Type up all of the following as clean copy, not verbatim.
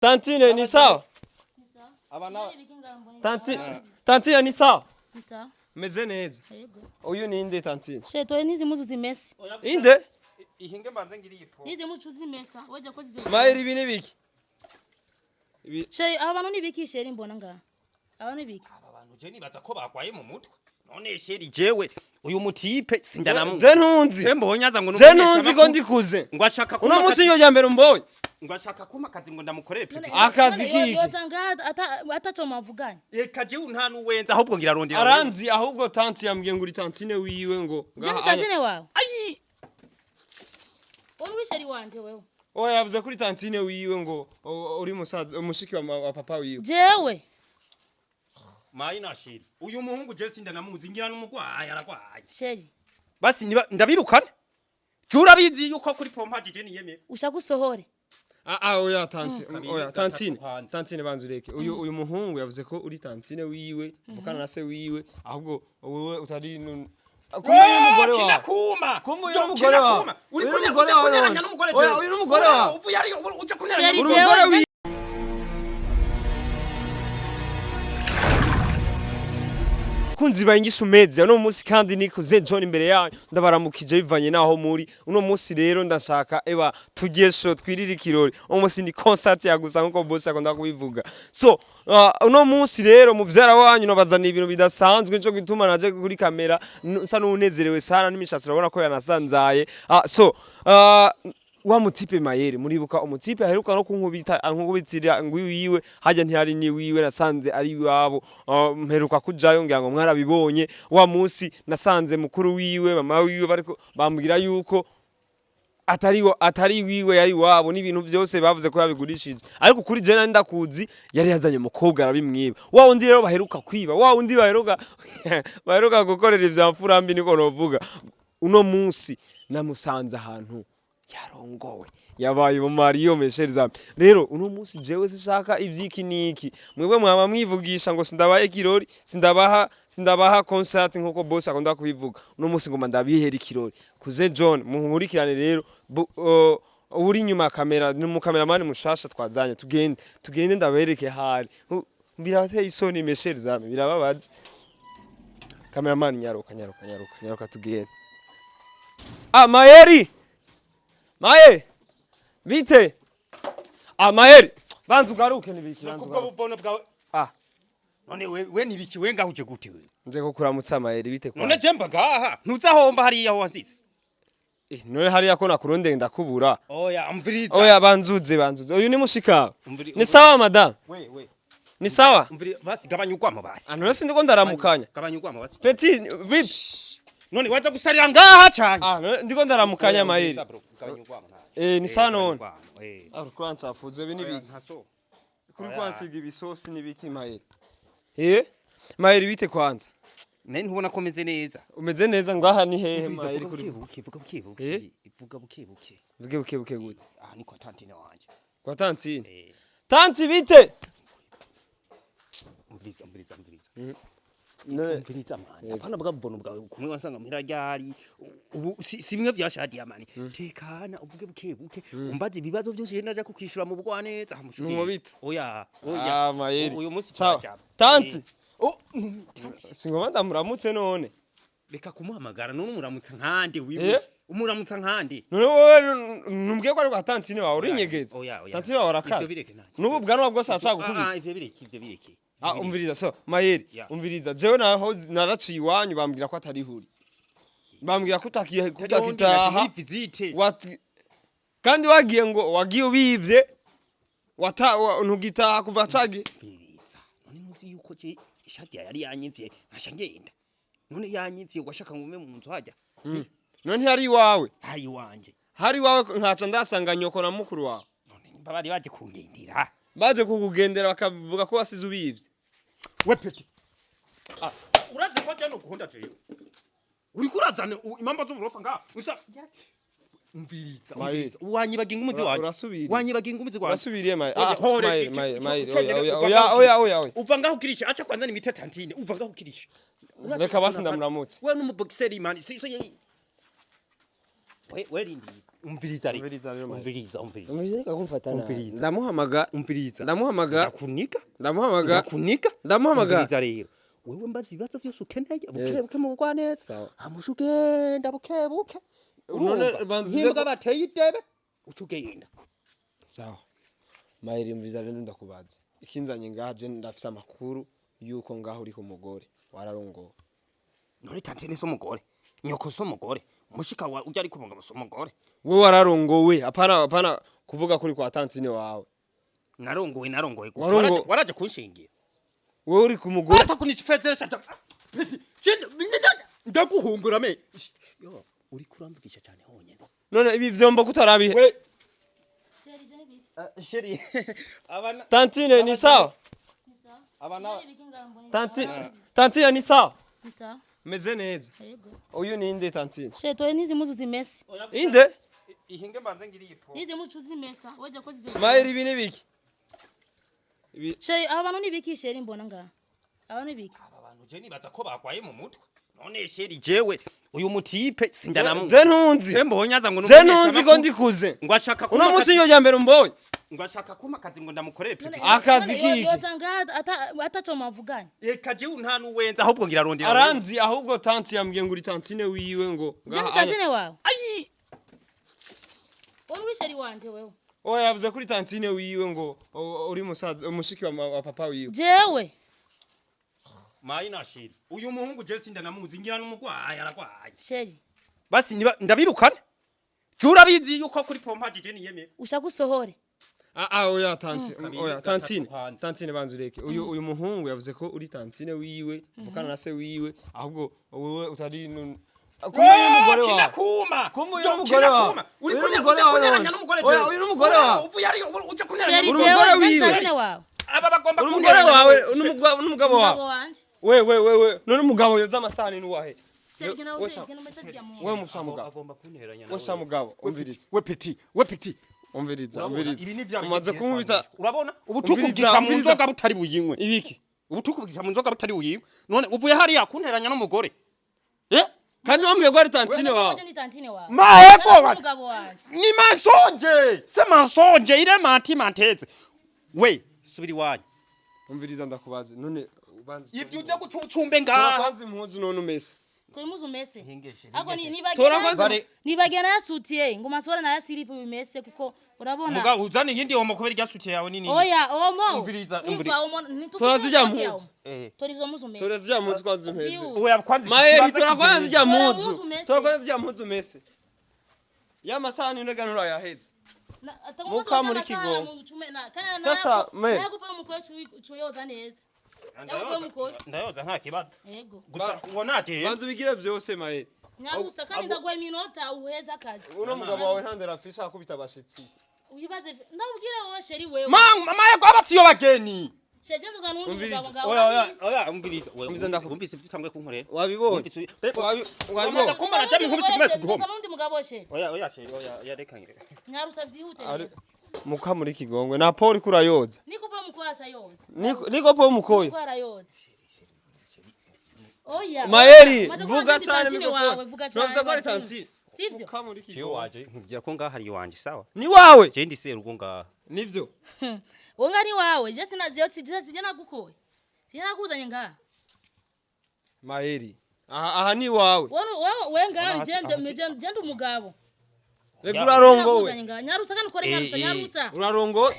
Tantine, ni sawa? Tantine, ni sawa? Ni sawa. Meze neza. Yego. Uyu ni inde, tantine? Sheto, nizi muzu zimesa. Inde? Ihinge mbanze ngiriye ipo. Nizi muzu zimesa. Weje ko zizo. Maheri, ibi ni biki? Ibi She, aba bantu ni biki, chéri, mbona ngaha? Aba ni biki? Aba bantu je nibaza ko bagwaye mu mutwe. None chéri, jewe uyu mutipe sinjya namu. Je ntunzi. Je mbonye aza ngo Je ntunzi ko ndikuze. Ngo ashaka Uno munsi niyo rya mbere umbonye. Ngo ashaka kumpa akazi ngo ndamukorere None- publicité. Akazi none kiki? Yoza ngaha ataco mavuganye. Eka jewe nta nuwenza, ahubwo ngira arondera. Aranzi ahubwo, tanti yambwiye ngo uri tantine wiwe ngo Je ni tantine wawe? Ayi. Wowe uri chéri wanje wewe. Oya, yavuze kuri tantine wiwe ngo uri musaza umushiki wa papa wiwe. Jewe. Mayi na chéri. Uyu muhungu je sinda namuzi, ngira n'umugwayi, aragwaye. Chéri. Basi niba ndabirukana. Je urabizi yuko kuri pompage je niyemye. Ushaka usohore. Ah ah, oya tanti, Kabiri, oya gatatu, tantine. hanze. Tantine, banza ureke. Uyu muhungu yavuze ko uri tantine wiwe, vukana na se wiwe, ahubwo wowe utari kumbe uyu n'umugore wawe. Kinakuma. Kumbe uyu n'umugore wawe. Uri Uyu kunya n'umugore ujya wawe. kunyeranya n'umugore Oya, jewe. uyu n'umugore wawe. Uvuye ari ujya kunyeranya Chéri, Uri jewe umugore wiwe. Kunzi bayingisha umeze uno munsi kandi nikuze John imbere yanyu, ndabaramukije bivanye naho muri uno munsi. Rero ndashaka eba tugesho twirire ikirori. Uno munsi ni concert ya gusa nkuko boss akunda kubivuga. So uno munsi rero muvyara wanyu nabazana ibintu bidasanzwe, nico gituma naje kuri kamera nsa n'unezerewe sana, n'imishatsi urabona ko yanasanzaye. So wa mutipe Mayere, muribuka umutipe aheruka no kunkubita, ankubitira ngo wiwe hajya ntiyari ni wiwe, nasanze ari iwabo. Mperuka kujayo, ngira ngo mwarabibonye. Wa munsi nasanze mukuru wiwe, mama wiwe, bariko bambwira yuko atari wiwe, yari wabo, n'ibintu byose bavuze ko yabigurishije. Ariko kuri je nari ndakuzi, yari yazanye umukobwa arabimwiba. Wa wundi rero baheruka kwiba, wa wundi baheruka gukorera ivya mfurambi, niko novuga. Uno munsi namusanze ahantu yarongowe, yabaye umariyo, mes chers amis. Rero uno munsi jewe sishaka ivyiki niki, mwebwe mwaba mwivugisha ngo sindabaye ikirori, sindabaha concert nkuko boss akunda kubivuga. Uno munsi ngoma ndabihera ikirori kuze John, muhurikirane. Rero uri inyuma ya kamera ni umukameramani mushasha twazanye. Tugende, tugende ndabereke hari. Birateye isoni, mes chers amis, birababaje. Cameraman, nyaruka, nyaruka, nyaruka, nyaruka, tugende. Ah, Mayeri, Maye, bite? Ah, Mayeri, banza ugaruke, nibiki, banza Kubwo ugaruke. bubono bwawe. Ah. None we nibiki, we ngaho uje gute we? Nje ko kuramutsa Mayeri, bite kwa? None je mba ngaha, ntuzahomba hariya aho wasize. Eh, none hariya ko nakurondeye ndakubura. Oya, umviriza. Oya, banzuze, banzuze. Uyu ni mushika. Umviri- Ni sawa, madam? We we. Ni sawa? Umviri basi, gabanya ugwamo basi. Ah, none sindiko ndaramukanya. Gabanya ugwamo basi. Petit, vipi? None waza gusarira ngaha cyane. Ah, none ndiko ndaramukanya, Mayeri. Gabanya ugwamo nta. Eh, ni sawa none. Eh. Ah, uriko urancafuza, ibi ni biki? Ntaso. Kuri kwansiga ibisosi ni biki, Mayeri? Eh? Mayeri, bite kwanza? Nari ntubona ko meze neza. Umeze neza, ngaha ni hehe, Umviriza, Mayeri? vuga Kuri buke buke, vuga buke buke. Eh? Vuga buke buke. Vuge buke buke gute? Ah, ni kwa tantine wanje. Kwa tantine. Eh. Tanti, bite? Umviriza, umviriza, umviriza. None Umviriza mani. Apana bwa bubono bwawe kumwe wasanga muhira ryari. Ubu si bimwe vyashadiye mani. Tekana, uvuge buke buke. Umbaze ibibazo byose ndaja kukishura mu bwa neza. Numubita. Oya, oya. Ah, Mayeri. Uyu munsi Sawa. turajana. Tanti. Eh. Oh, tanti. Singoma ndamuramutse none. Reka kumuhamagara none, umuramutsa nkande wiwe. Eh? Umuramutsa nkande. None wowe numbwiye ko ari kwa tantine wawe, urinyegeza. Oya, oya. Tantine wawe arakaze. Ivyo bireke ntacyo. N'ubu bwanwa bwose aracagukubita. Ah, ivyo bireke, ivyo bireke. Ah, umviriza, so Mayeri, Yeah. umviriza. Jewe naho naraciye iwanyu, bambwira ko atari huri. Bambwira ko utakiye kutakitaha. Visite. Kandi wagiye ngo wagiye ubivye. Ntugitaha kuva cagi. Umviriza. None ntuzi yuko je Shadia yari yanyivye nkasha ngenda. None yanyivye washaka ngume mu nzu hajya. None ntiyari iwawe. Hari iwanje. Hari iwawe nkaca ndasanga nyoko na mukuru wawe. None nimba bari baje kungendera. Baje kukugendera bakavuga ko wasize ubivye. We petit. Ah, urazi ko jya no guhonda jewe. Uriko urazana impamba z'uburofa nga. Usa umviriza. Mayeri. Umviriza. Wanyibaga ingumuzi wanje. Urasubiriye. Wanyibaga ingumuzi wanje. Urasubiriye, Mayeri. Oya, Ah, hore, Mayeri, Mayeri, Mayeri. Oya, oya, uva oya, ngaho oya, oya, oya. Uva ngaho ukirisha, acha kwanza ni mita tantine, uva ngaho ukirisha. Reka basi ndamuramutse. We n'umubokiseri mani, si si. We rindi. Umviriza rero. Umviriza rero, Mahere. Umviriza, umviriza. Umviriza kumfata nabi. Umviriza. Ndamuhamaga. Umviriza. Ndamuhamaga. Ndakuniga. Ndamuhamaga. Ndakuniga. Ndamuhamaga. Umviriza rero. Wewe mbaza ibibazo vyose ukeneye buke buke mu bugwaneza. Sawa. Amusha ugenda buke buke. None Urumva? banza uze Nk'imbwa bateye idebe uca ugenda. Sawa. Maheri, umviriza rero, ndakubaza. Ikinzanye ngaha, je ndafise amakuru yuko ngaho uri ku mugore wararongowe. None tantine se umugore? Nyoko se umugore? Mushika wa ujya ari kubungaba se umugore? We wararongowe, apana apana kuvuga kuri kwa tantine wawe. Narongowe, narongowe. Waraje kunshingira. Wewe uri ku mugore. Ata kunifezesha. Ndaguhungura me. Yo, uri kuramvugisha cyane honyene. None ibi vyombo kutarabihe? We Chéri, je n'ibiki? Chéri, abana Tantine ni sawa? Ni sawa. Abana- Ibiki ngaho mbona? Tantine ni sawa? Ni sawa. Meze neza. Yego. Uyu ni inde, tantine? Chéri, toye nizi muzu zimesa. Inde? Ihinge mbanze ngiriye ipo. Nizi muzu zimesa. Weje ko zizo. Maheri, ibi ni biki? Ibi Chéri, aba bantu ni biki, chéri, mbona ngaha? Aba ni biki? Aba bantu je nibaza ko bagwaye mu mutwe. None chéri, jewe uyu mutipe sinjya namu. Je ntunzi. Je mbonye aza ngo Je ntunzi ko ndikuze. ngo ashaka Uno munsi niyo rya mbere umbonye. Ngo ashaka kumpa akazi ngo ndamukorere None- publicity. Akazi none kiki? Yoza ngaha ataco mavuganye. Eka jewe nta nuwenza, ahubwo ngirarondera. Aranzi ahubwo tanti yambwiye ngo uri tantine wiwe ngo Je ni ngaha. tantine wawe? Ayi. Wowe uri chéri wanje wewe. Oya, yavuze kuri tantine wiwe ngo uri musaza umushiki wa papa wiwe. Jewe. Mayi na chéri. Uyu muhungu je sinda namuzi, ngira n'umugwayi aragwaye. Chéri, Basi niba ndabirukana. Je urabizi yuko kuri pompage je niyemeye. ushaka usohore. Ah ah, oya tantine, Kabiri, oya gatatu, tantine. hanze. Tantine, banza ureke. Uyu muhungu yavuze ko uri tantine wiwe, vukana na se wiwe, ahubwo wowe utari Kumbe uyu mugore wawe. Kinakuma. Kumbe uyu n'umugore wawe. Uri Uyu kunya n'umugore wawe. kunyeranya n'umugore. Oya, uyu n'umugore wawe. Uvuye ari uje kunyeranya Chéri, Uri jewe umugore je ni wiwe. tantine wawe. Aba bagomba Uri umugore wawe n'umugabo Umugabo wawe. wanje. We we we we, none umugabo yoza amasahani nuwahe? Chéri, genda We genda umese rya We muntu. musa mugabo. Agomba kunteranya. We sa mugabo, umviriza. We petit, we petit. Umviriza, Urabona, umviriza. ibi ni vya Umaze bigiye kunkubita. kwandika. Urabona ubutuku Umviriza, bwica mu umviriza. nzoga butari buyinywe. Ibiki? Ubutuku bwica mu nzoga butari buyinywe. None uvuye hariya kunteranya n'umugore. Eh? Kandi wambwiye ko ari tantine wawe. Je ni tantine wawe. Maheko None wa- umugabo wanje. Ni mensonge. C'est mensonge, il est menti mantetse. We, subiri wanyu. Umviriza ndakubaze. None ubanza. Ivyo uze guca ucumbe Tora ngaha. kwanza impuzu none umese. Tori muzu umese. Hingeshe, Ako ni hingeshe. Tora nibagira kwanza- nibagira nayasutiye ngo masore nayasiripe bimese kuko urabona. Mugabo uzana iyindi omo kubera iryasutiye yawe nini. Oya, omo. Umviriza, Umva, umviriza. omo ntituvuge Tora zijya ko mpuzu. Eh. Tora izo muzu umese. Tora zijya mpuzu kwanza umeze. Vyihuta. Oya kwanza Maheri, ikibanza tora kwanza zijya Tora mpuzu. mpuzu umese. Tora kwanza zijya mpuzu umese. Ya masahani none nturayaheza. Muka muri Kigongo. Sasa, me. Nakupa umukwe cuyoza neza. Yakupa umukwe. Ndayoza nta kibazo. Yego. Gusa ubona ati Banza ubigire vyose, Maheri. Nyarusa kandi ndaguha iminota uheza akazi. Uno mugabo wawe ntandera afise akubita abashitsi. Uyibaze ndabwira wowe chéri wewe. Mama, mama yako aba siyo bageni. Chéri, je nzoza n'undi Umviriza. mugabo ngawe. Oya oya urabizi. oya, umviriza. Wewe Umviriza ndaku- Umvise ibyo utanguye kunkorera. Wabibonye? Umvise Wabibonye? Kumara jami nkubise kumwe Nzoza kugihoma. n'undi mugabo chéri. Oya oya chéri, oya oya, reka ngire. Nyarusa vyihute. Ari- Rero. Muka muri Kigongwe na Paul kurayoza. Nikupa umukwe ashayoza. Niko Paul mukoyo. Umukwe arayoza. Oya. Maheri, Maze vuga kuba ndi cyane tantine microphone. wawe, vuga cyane. Uravuze ko ari tantine. Sivyo? Muka muri Jewe Kigongwe. waje nkubwira ko ngaha hari iwanje, sawa? Ni wawe? Je ndi serugo ngaha. Nivyo. Wonga ni wawe, je sinaziyo sije nagukoye. Sije nakuzanye ngaha. Maheri. Aha aha ni wawe. Wowe wewe we ngaha Ona hasi- je hasi- je umugabo. Rega urarongowe. Nakuzanye ngaha. Nyarusa kandi ukore nyarusa Eh, eh. nyarusa. Urarongowe.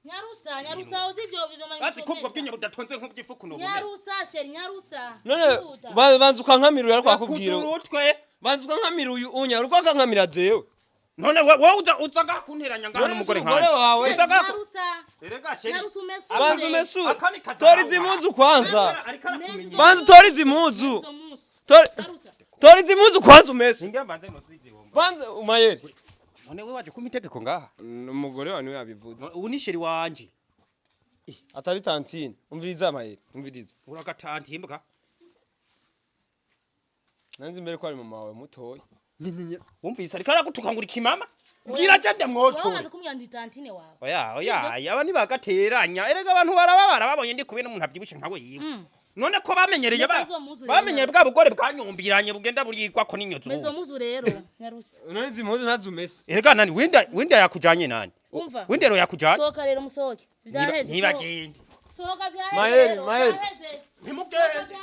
Nyarusa nyarusa uzi ivyo bivyo Basi kubwo bwinye budatonze nk'ubw'ifuku no bumwe. Nyarusa chéri, nyarusa. None Yihuta. banza ukankamira uyu ariko akubwira. Kuzurutwe. Banza ukankamira uyu unya ariko akankamira jewe. None wewe uza ngaha kunteranya ngaha None n'umugore si umugore nkanje. wawe. Uza ngaha. Nyarusa. Erega chéri. Nyarusa umesure. Banza umesure. Akani kaza Tora hawa. izi mpuzu kwanza. Ariko arakumenyera. Banza utore izi mpuzu. Izo mpuzu. Tora Nyarusa. tora izi mpuzu kwanza umese. Hinga mbanze nozizihomba. Banza Mayeri. None wewe waje kumpa itegeko ngaha. Umugore wawe niwe yabivuze. Ubu ni chéri wanje. Atari tantine. Umviriza Mayeri, umviriza. Uragatantimbwa. Nanzi imbere ko ari mama wawe mutoya. Wumvise ariko aragutuka ngo uri kimama? Mbwira je Wowe ndamwotora. umaze kumbwira ndi tantine wawe. Oya oya, aba ntibagateranya. Erega abantu barababara babonye ndi kumwe n'umuntu avyibushe nkawe yiwe. None ko bamenyereye Mesa izo mpuzu rero, bamenyereye Nyarusi. bwa bugore bwanyumbiranye bugenda burigwa ko n'inyozi. Mesa izo mpuzu rero, Nyarusi. None izi mpuzu ntazumesa? Erega nani winda winda yakujanye nani? Umva. Windero yakujanye. Sohoka rero, musohoke, vyaheze. Ntibagende. Sohoka, vyaheze Maheri, rero, Maheri. vyaheze. Ntimugende.